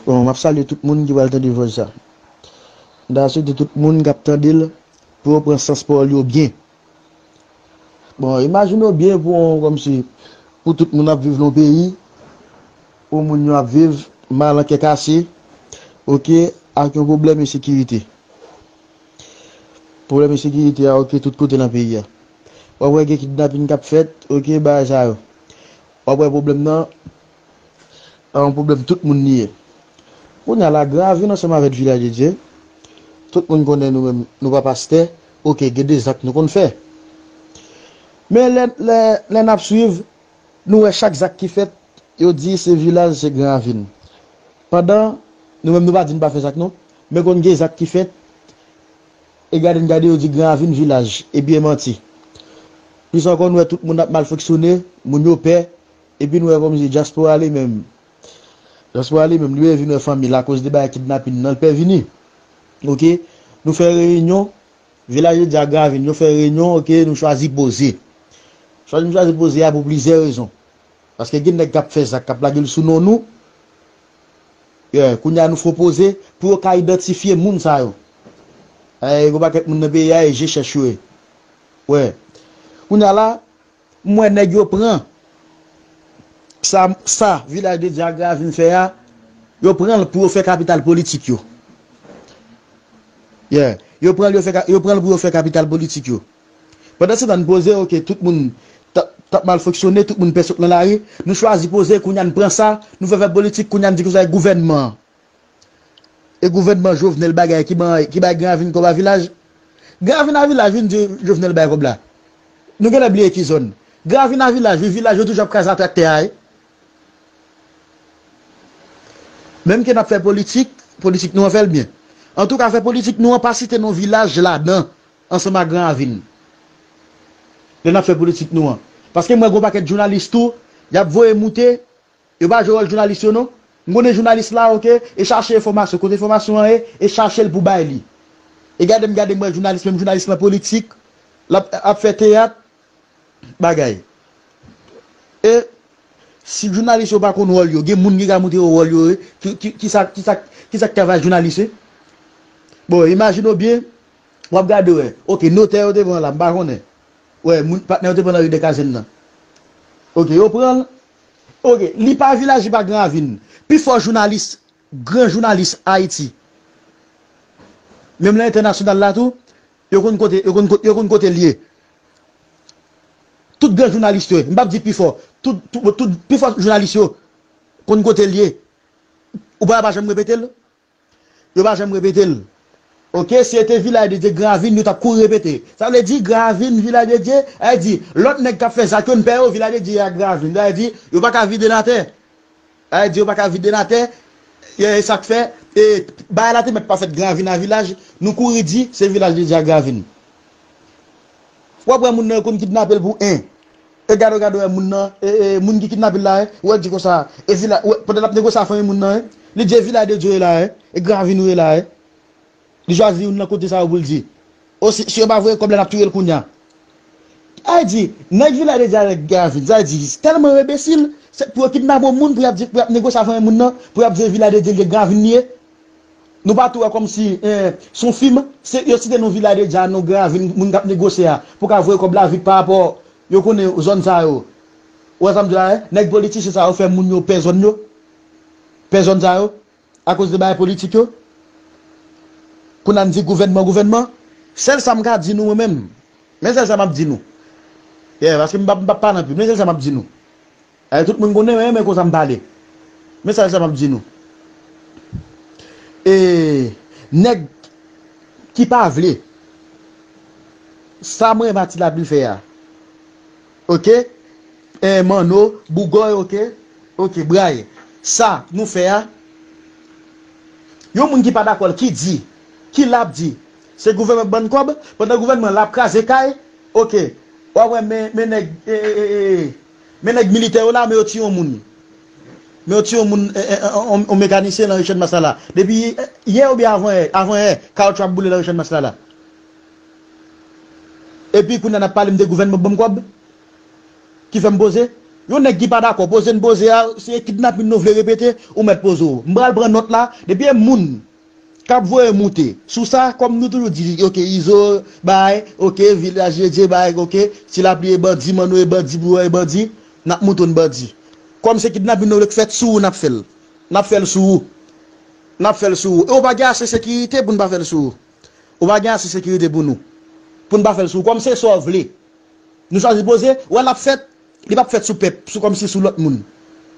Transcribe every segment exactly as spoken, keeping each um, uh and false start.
Bon, m ap salye tout moun ki pral tande vòs sa. M ta swete tout moun k ap tande l pou yo pran sans pawòl yo byen. Bon, imajine w byen pou yon, kòmsi, pou tout moun ap viv nan yon peyi, pou moun yo ap viv mal an kè kase, oke, ak yon pwoblèm ensekirite. Pwoblèm ensekirite a, oke, tout kote nan peyi a. W ap wè gen kidnapin k ap fèt, oke, bagay sa yo. W ap wè pwoblèm nan, a yon pwoblèm tout moun li ye. Kounye a la, Gran Ravin ansanm avèk Vilaj de Dye, tout moun konnen nou menm, nou pa pastè, oke, gen de zak nou konn fè. Men lè, lè, lè n ap swiv, nou wè chak zak ki fèt, yo di se Vilaj, se Gran Ravin. Pandan, nou menm nou pa di n pa fè zak non, men konn gen zak ki fèt, e gade n gade yo di Gran Ravin Vilaj, epi e manti. Plis ankò, nou wè tout moun ap mal fonksyone, moun yo pè, epi nou wè kòmsi dyaspora li menm. Dyaspora li menm, li vin wè fanmi l akoz de bagay kidnapin nan, l pè vini. Oke? Nou fè reyinyon, Vilaj de Dye ak Gran Ravin, yo fè reyinyon, oke, nou chwazi poze. Chwazi nou chwazi poze a pou plizyè rezon. Paske gen nèg k ap fè zak, k ap lage l sou non nou. Yeah, kounye a nou fè poze pou yo ka idantifye moun sa yo. Eh, gen yon pakèt moun nan peyi a, e je chèch yo ye. Wè. Kounye a la, m wè nèg yo pran sa, sa Vilaj de Dye ak Gran Ravin fè a, yo pran l pou yo fè kapital politik yo. Yeah. Yo pran l, yo fè ka-, yo pran l pou yo fè kapital politik yo. Pandan se tan n poze, oke, tout moun t ap, t ap mal fonksyone, tout moun pè sot nan lari, nou chwazi poze, kounye a n pran sa, nou fè fè politik, kounye a n di konsa e gouvènman an. E gouvènman Jovenel bagay ki ban, ki bay Gran Ravin kòb a Vilaj. Gran Ravin a Vilaj, vin di Jovenel bay kòb la. Nou genlè bliye ki zòn. Gran Ravin a Vilaj, wi, Vilaj yo toujou ap kraze atè a, wi. Menm ke n ap fè politik, politik nou an fè l byen. Antouka, fè politik nou an pa site non Vilaj ladan, ansanm ak Gran Ravin. Lè n ap fè politik nou an. Paske m wè gon pakèt jounalis tou, y ap voye moute, yo pa jwe wòl jounalis yo non. M konnen jounalis la, oke, e chache enfòmasyon, kote enfòmasyon an ye, e chache l pou bay li. E gade m gade m wè jounalis, menm jounalis lan politik, l ap, ap fè teyat, bagay. E si jounalis yo pa konn wòl yo, gen moun ki ka montre yo wòl yo, e, ki, ki, ki sa, ki sa, ki sa k travay jounalis, e? Bon, imajine w byen, w ap gade, wè. Oke, notè yo te pran la, m pa konnen. Wè, moun, patnè yo te pran nan ri de Kazèn nan. Oke, yo pran l. Oke, li pa Vilaj, li pa Gran Ravin. Pifò jounalis, gran jounalis Ayiti, menm nan entènasyonal la tou, yo konn kote, yo konn kote, yo konn kote l ye. Tout gran jounalis yo, m p ap di pifò, tout, tout, tout, pifò jounalis yo konn kote l ye. Ou pa, pa janm repete l? Yo pa janm repete l. Oke, si se te Vilaj de Dye, Gran Ravin, yo t ap kouri repete. Sa vle di, Gran Ravin, Vilaj de Dye, sa vle di, lòt nèg k ap fè zak yo, n pè yo, Vilaj de Dye ak Gran Ravin. Sa vle di, yo pa ka vide n atè. Sa vle di, yo pa ka vide n atè. E, e sa k fè, e, bagay la te mèt pa fèt Gran Ravin a Vilaj, nou kouri di, se Vilaj de Dye ak Gran Ravin. W ap wè moun nan yo konn kidnape l pou en. E gade w, gade w wè moun nan, e, e, moun ki kidnape l la, e, w wè l di konsa, e Vilaj, w wè, pandan l ap negosye a fanmi moun nan, e, li di e Vilaj de Dye w ye la, e, e Gran Ravin ou ye la, e. Li chwazi youn nan kote sa yo pou l di. O, si, si yo pa voye kòb la, n ap touye l kounye a. Sa vle di, nèg Vilaj de Dye avèk Gran Ravin, sa vle di, tèlman yo enbesil, se pou yo kidnape yon moun, pou y ap di, pou y ap negosye a fanmi moun nan, pou y ap di e Vilaj de Dye l ye, Gran Ravin li ye. Nou pa tou wè kòmsi, eh, se yon fim, se, yo site non Vilaj de Dye a, non Gran Ravin, moun k ap negosye a, pou ka voye kòb la vit pa rapò, yo konnen zòn sa yo. Ou wè sa m di la, eh? Nèg politisyen sa yo fè moun yo pè zòn yo. Pè zòn sa yo. Akoz de bagay politik yo. Kounye a n di gouvènman, gouvènman. Sèl sa m ka di nou, mwen menm. Men sèl sa m ap di nou. Yeah, paske m p ap, m p ap pale anpil. Men sèl sa m ap di nou. Eh, tout moun konnen, men, men konsa m pale. Men sèl sa m ap di nou. E nèg ki pa vle, sa mwen Mati Lapli fè a. Oke? Eh, Manno, Bougòy, oke? Oke, Bray. Sa nou fè a, yon moun ki pa dakò l, ki di, ki l ap di, se gouvènman k ban n kòb, pandan gouvènman la ap kraze kay, oke. W ap wè men, men nèg, e, e, e, e, men nèg militè yo la, men yo tiye yon moun. Men yo tiye yon moun, e, e, e, on, on mekanisyen nan ri Channmas la la. Depi, e, yè oubyen avan yè, avan yè, kawoutchou ap boule nan ri Channmas la la. Epi kounye a n ap pale m de gouvènman k ban m kòb, ki fè m poze. Yon nèg ki pa dakò, poze n poze a, se kidnapin nou vle repete, ou mèt poze w. M pral pran nòt la, depi e moun k ap voye moute sou sa, kòm nou toujou di, oke, Izo bay, oke, Vilaj Dedye bay, oke, Ti Lapli e bandi, Manno e bandi, Bouyon e bandi, n ap moute n bandi. Kòm se kidnapin nou vle k fèt sou ou, n ap fè l. N ap fè l sou ou. N ap fè l sou ou. E ou pa gen ase sekirite pou n pa fè l sou ou. Ou pa gen ase sekirite pou nou. Pou n pa fè l sou ou. Kòm se sa w vle. Nou chwazi poze, wè l ap fèt, li p ap fèt sou pèp, sou kòmsi sou lòt moun.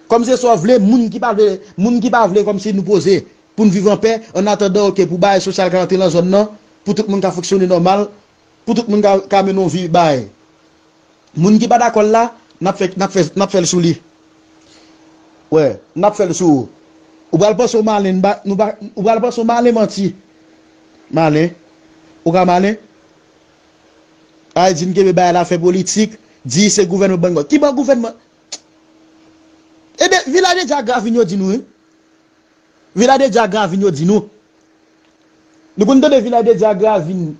Kòm se sa w vle, moun ki pa vle, moun ki pa vle kòmsi nou poze, pou n viv anpè, annatandan, oke, pou bagay sosyal ka rantre nan zòn nan, pou tout moun ka fonksyone nòmal, pou tout moun ka, ka mennen yon vi bagay. Moun ki pa dakò l la, n ap fè, n ap fè, n ap fè l sou li. Wè, n ap fè l sou ou. Ou pral panse w malen, n pa, nou pa, ou pral panse w malen manti. Malen. Ou ka malen? Ay di n kenbe bagay la fè politik, di se gouvènman bann gòt. Ki ban gouvènman? Ebyen, Vilaj Dedye ak Gravin yo di nou, wi. Vilaj Dedye ak Gravin yo di nou. Nou konn tande Vilaj Dedye ak Gravin.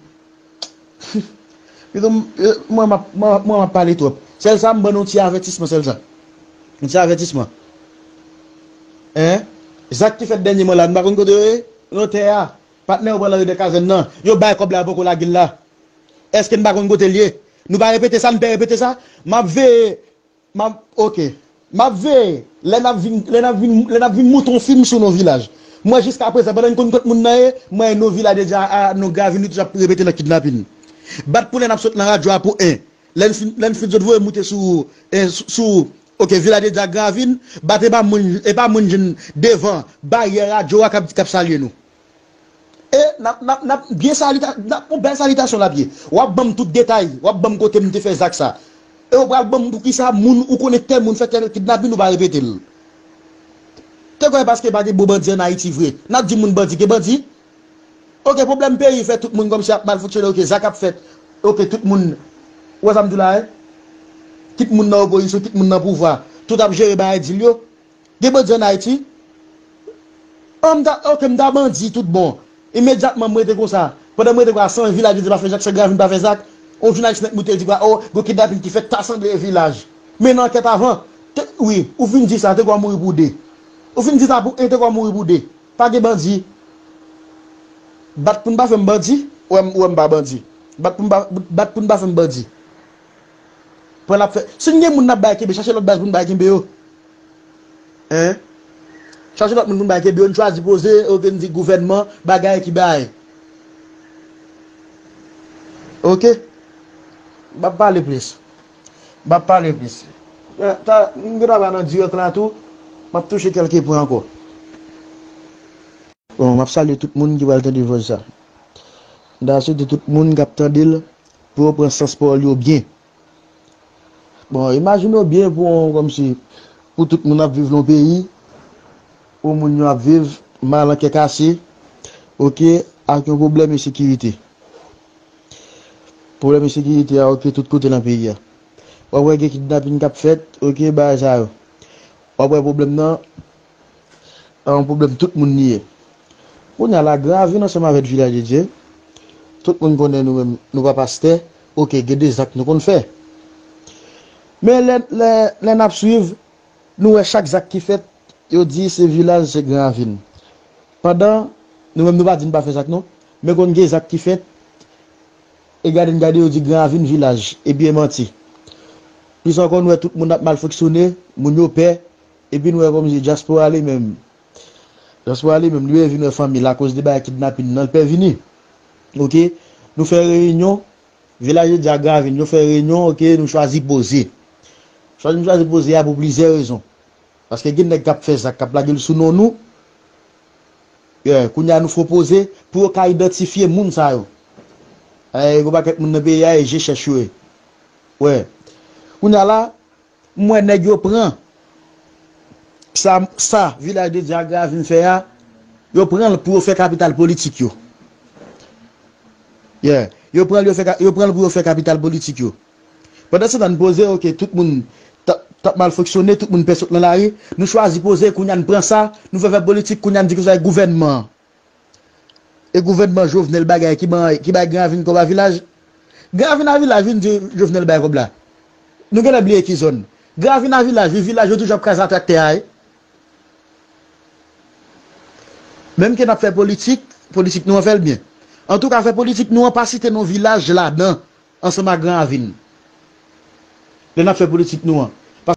Pito m, eh, mwen m ap, mwen, mwen m ap pale twòp. Sèl sa, m ban nou yon ti avètisman, sèl sa. Yon ti avètisman. Hein? Zak ki fèt dènyèman la, nou pa konn kote yo ye? Nan tè a. Patnè yo pran nan de kazèn nan. Yo bay kòb la, yo poko lage l la. Èske n pa konn kote l ye? Nou pa repete sa, n pè repete sa? M ap veye, m ap, oke. M ap veye. Lè n ap vin, lè n ap vin, lè n ap vin moute yon fim sou non Vilaj. Mwen, jiska prezan, pandan n konn kot moun nan ye, mwen, non Vilaj Dedye a, non Gravin, nou toujou ap repete nan kidnapin. Bat pou lè n ap sot nan radyo a pou en. Lè n fin, lè n fin sot voye moute sou, en, sou, sou, oke, Vilaj Dedye ak Gravin, bat e pa moun, e pa moun jwenn devan baryè radyo a k ap, k ap salye nou. E n ap, n ap, n ap byen salita-, n ap, yon bèl salitasyon l ap ye. W ap ban m tout detay, w ap ban m kote m te fè zak sa. E w pral ban m poukisa moun ou konnen tèl moun fè tèl kidnapin, ou pa repete l. Te kwè paske pa gen bon bandi ann Ayiti vre, n ap di moun bandi gen bandi? Oke, pwoblèm peyi fè tout moun kòmsi ap mal fonksyone, oke, zak ap fèt, oke, tout moun, ou wè sa m di w la, wi? Kit moun nan opozisyon, kit moun nan pouvwa, tout ap jere bagay dil yo. Gen bandi ann Ayiti? An, m ta, oke, m ta bandi tout bon. Imedyatman, m rete konsa. Pandan m rete konsa, san Vilaj Dedye pa fè zak, san Gravin pa fè zak, yon jounalis nèk moute di kwa, o, gon kidnapin ki fèt, ta sanble e Vilaj. Men nan ankèt avan, te, wi, ou fin di sa, te kwa mouri pou de. Ou fin di sa pou en, te kwa mouri pou de. Pa gen bandi. Bat pou n pa fè m bandi, ou wè m, ou wè m pa bandi. Bat pou n pa, bat pou n pa fè m bandi. Pran l ap fè. Si n gen moun n ap bay kenbe, chache lòt baz pou n bay kenbe yo. Hein? Chache lòt moun pou n bay kenbe yo, n chwazi poze, oke, n di gouvènman, bagay ki bagay. Oke? M ap pale plis. M ap pale plis. Eh, ta, m gen dwa pa nan dirèk la tou, m ap touche kèlke pwen ankò. Bon, m ap salye tout moun ki pral tande vòs sa. M ta swete tout moun k ap tande l, pou yo pran sans pawòl yo byen. Bon, imajine w byen pou yon, kòmsi, pou tout moun ap viv nan yon peyi, pou moun yo ap viv mal an kè kase, oke, ak yon pwoblèm ensekirite. Pwoblèm ensekirite a, oke, tout kote nan peyi a. W ap wè gen kidnapin k ap fèt, oke, bagay sa yo. W ap wè pwoblèm nan, a yon pwoblèm tout moun li ye. Kounye a la, Gravin ansanm avèk Vilaj Dedye, tout moun konnen nou menm, nou pa pastè, oke, gen de zak nou konn fè. Men lè, lè, lè n ap swiv, nou wè chak zak ki fèt, yo di se Vilaj, se Gravin. Pandan, nou menm nou pa di n pa fè zak non, men konn gen zak ki fèt, e gade n gade yo di Gravin, Vilaj, epi e manti. Plis ankò, nou wè tout moun ap mal fonksyone, moun yo pè, epi nou wè kòmsi dyaspora li menm, dyaspora li menm, li pè vin wè fanmi l akoz de bagay kidnapin nan, l pè vini. Oke? Nou fè reyinyon, Vilaj Dedye ak Gravin, yo fè reyinyon, oke, nou chwazi poze. Chwazi, nou chwazi poze a pou plizyè rezon. Paske gen nèg k ap fè zak, k ap lage l sou non nou. Yeah, kounye a nou fè poze pou yo ka idantifye moun sa yo. Eh, gon pakèt moun nan peyi a, e je chèch yo ye. Wè. Kounye a la, m wè nèg yo pran sa, sa Vilaj Dedye ak Gravin fè a, yo pran l pou yo fè kapital politik yo. Yeah. Yo pran l, yo fè ka-, yo pran l pou yo fè kapital politik yo. Pandan se tan, n poze, oke, tout moun t ap, t ap mal fonksyone, tout moun pè sot nan lari, nou chwazi poze, kounye a n pran sa, nou fè fè politik, kounye a n di konsa e gouvènman an. E gouvènman Jovenel bagay ki ban, ki bay Gravin kòb a Vilaj. Gravin a Vilaj vin di Jovenel bay kòb la. Nou genlè bliye ki zòn. Gran Ravin a vilaj, wi, vilaj yo toujou ap kraze atè ak tè a, wi. Menm ke n ap fè politik, politik nou an fè l byen. Antouka, fè politik nou an pa site non vilaj ladan, ansanm ak Gran Ravin. Lè n ap fè politik nou an.